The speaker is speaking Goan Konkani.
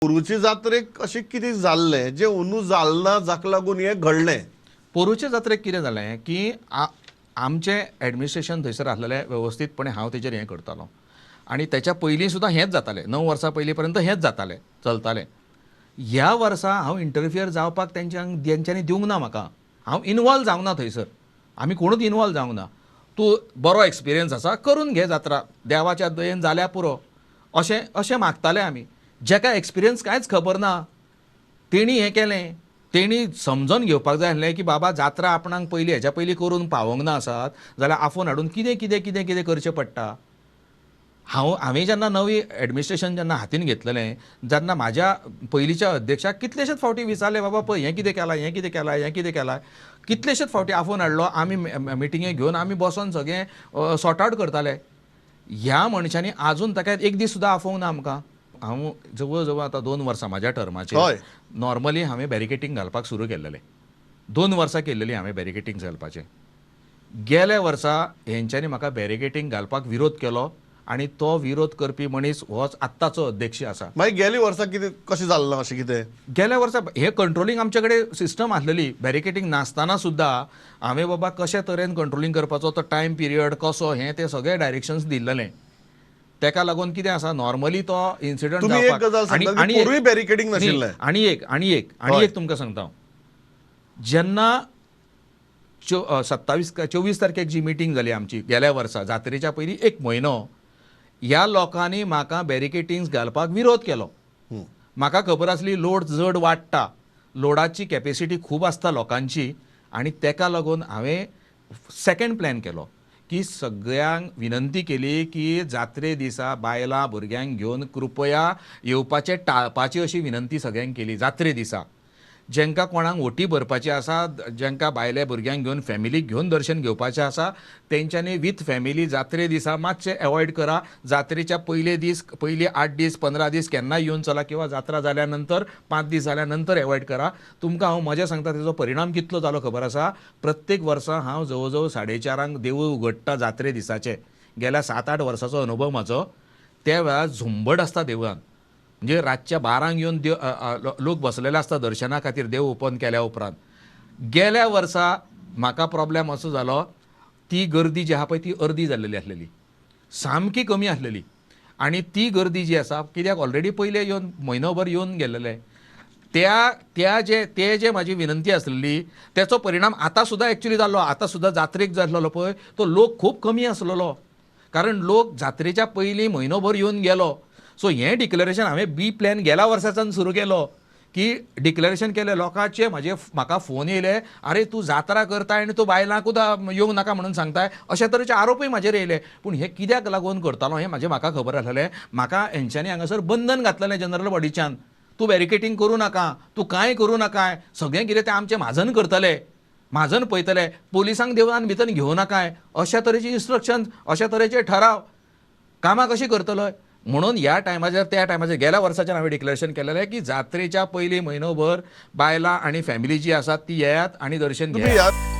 पोरूचे जात्रेक अशें कितें जाल्लें जें अंदू जालें ना, जाका लागून हें घडलें? पोरूचे जात्रेक कितें जालें की आमचें एडमिनिस्ट्रेशन थंयसर आसलेलें वेवस्थीतपणे हांव तेजेर हें करतालो आनी तेच्या पयलीं सुद्दां हेंच जातालें. 9 वर्सां पयलीं पर्यंत हेंच जातालें, चलतालें. ह्या वर्सा हांव इंटरफियर जावपाक तेंच्यांनी दिवंक ना म्हाका. हांव इनवॉल्व जावंक ना थंयसर, आमी कोणूच इनवॉल्व जावंक ना. तूं बरो एक्सपिरियन्स आसा, करून घे जात्रा, देवाच्या दयेन जाल्या पुरो, अशें अशें मागताले आमी. जेका एक्सपिरियन्स कांयच खबर ना तेणी हें केलें. तेणी समजून घेवपाक जाय आसलें की बाबा जात्रा आपणाक पयलीं हेच्या पयलीं करून पावोंक ना आसात जाल्यार आफोवन हाडून कितें कितें कितें कितें करचें पडटा. हांवें जेन्ना नवी एडमिनिस्ट्रेशन जेन्ना हातीन घेतलेलें जेन्ना म्हाज्या पयलींच्या अध्यक्षाक कितलेशेच फावटी विचारलें, बाबा पळय हें कितें केलां, हें कितें केलां, हें कितें केलां, कितलेशेच फावटी आफोवन हाडलो. आमी मिटिंगे घेवन आमी बसोन सगळें सॉर्ट आवट करताले. ह्या मनशांनी आजून ताका एक दीस सुद्दां आफोवंक ना आमकां. हांव जवळ जवळ आतां 2 वर्सां म्हाज्या टर्माचेर नॉर्मली हांवें बॅरिकेटींग घालपाक सुरू केल्लेलें. 2 वर्सां केल्लेली हांवें बॅरिकेटींग घालपाचें. गेल्या वर्सा हेंच्यांनी म्हाका बॅरिकेटींग घालपाक विरोध केलो आनी तो विरोध करपी मनीस होच आत्ताचो अध्यक्ष आसा. मागीर गेल्या वर्सा कितें कशें जालें अशें कितें? गेल्या वर्सा हे कंट्रोलिंग आमचे कडेन सिस्टम आसलेली. बॅरिकेटींग नासतना सुद्दां हांवें बाबा कशे तरेन कंट्रोलिंग करपाचो तो टायम पिरियड कसो हें तें सगळे डायरेक्शन्स दिल्लेलें. तेका लागून कितें आसा नॉर्मली तो इन्सिडंट जावपाक. आनी बॅरिकेडींग नाशिल्लें. आनी एक आनी एक आनी एक तुमकां सांगता हांव, जेन्ना 27-24 तारखेक जी मिटींग जाली आमची गेल्या वर्सा जात्रेच्या पयलीं 1 म्हयनो, ह्या लोकांनी म्हाका बॅरिकेटिंग्स घालपाक विरोध केलो. म्हाका खबर आसली लोड जड वाडटा, लोडाची कॅपेसिटी खूब आसता लोकांची, आनी तेका लागून हांवें सेकेंड प्लॅन केलो की सगळ्यांक विनंती केली की जात्रे दिसा बायलां भुरग्यांक घेवन कृपया येवपाचें टाळपाची अशी विनंती सगळ्यांक केली. जात्रे दिसा जेंकां कोणाक ओटी भरपाची आसा, जेंकां बायले भुरग्यांक घेवन फॅमिलीक घेवन दर्शन घेवपाचें आसा, तेंच्यांनी वीथ फॅमिली जात्रे दिसा मातशें एवॉयड करा. जात्रेच्या पयले दीस, पयले 8 दीस 15 दीस केन्नाय येवन चला, किंवा जात्रा जाल्या नंतर 5 दीस जाल्या नंतर एवॉयड करा. तुमकां हांव मजा सांगता तेजो परिणाम कितलो जालो खबर आसा. प्रत्येक वर्सा हांव जवळ जवळ 4:30 देवूळ उगडटा जात्रे दिसाचें. गेल्या 7-8 वर्साचो अनुभव म्हाजो. त्या वेळार झुंबड आसता देवळान, म्हणजे रातच्या 12 येवन देव लोक बसलेले आसता दर्शना खातीर देव ओपन केल्या उपरांत. गेल्या वर्सा म्हाका प्रॉब्लेम असो जालो, ती गर्दी जी आहा पळय ती अर्दी जाल्लेली आसलेली, सामकी कमी आसलेली. आनी ती गर्दी जी आसा कित्याक ऑलरेडी पयले येवन म्हयनोभर येवन गेल्लेले, त्या त्या जे ते जे म्हाजी विनंती आसलेली तेचो परिणाम आतां सुद्दां एक्चुली जाल्लो. आतां सुद्दां जात्रेक जाल्लो पळय तो लोक खूब कमी आसलेलो, कारण लोक जात्रेच्या पयलीं म्हयनोभर येवन गेलो. सो हें डिक्लेरेशन हांवें बी प्लॅन गेल्या वर्साच्यान सुरू केलो की डिक्लेरेशन केलें. लोकांचे म्हाजे म्हाका फोन येयले, आरे तूं जात्रा करताय आनी तूं बायलांकूच येवंक नाका म्हणून सांगताय, अशे तरेचे आरोपूय म्हाजेर येयले. पूण हें कित्याक लागून करतालो हें म्हाजें म्हाका खबर आसलेलें. म्हाका हेंच्यांनी हांगासर बंधन घातलेलें जनरल बॉडीच्यान, तूं बॅरिकेटींग करूं नाका, तूं कांय करूं नाका, सगळें कितें तें आमचें म्हाजन करतले, म्हाजन पळयतले, पोलिसांक देवळान भितर घेवं नाकाय, अशा तरेचे इन्स्ट्रक्शन, अशा तरेचे ठराव कामां कशीं करतलो. म्हणून ह्या टायमाचेर त्या टायमाचेर गेल्या वर्साच्यान हांवें डिक्लेरेशन केलेलें की जात्रेच्या पयलीं म्हयनोभर बायलां आनी फॅमिली जी आसात ती येयात आनी दर्शन घेयात.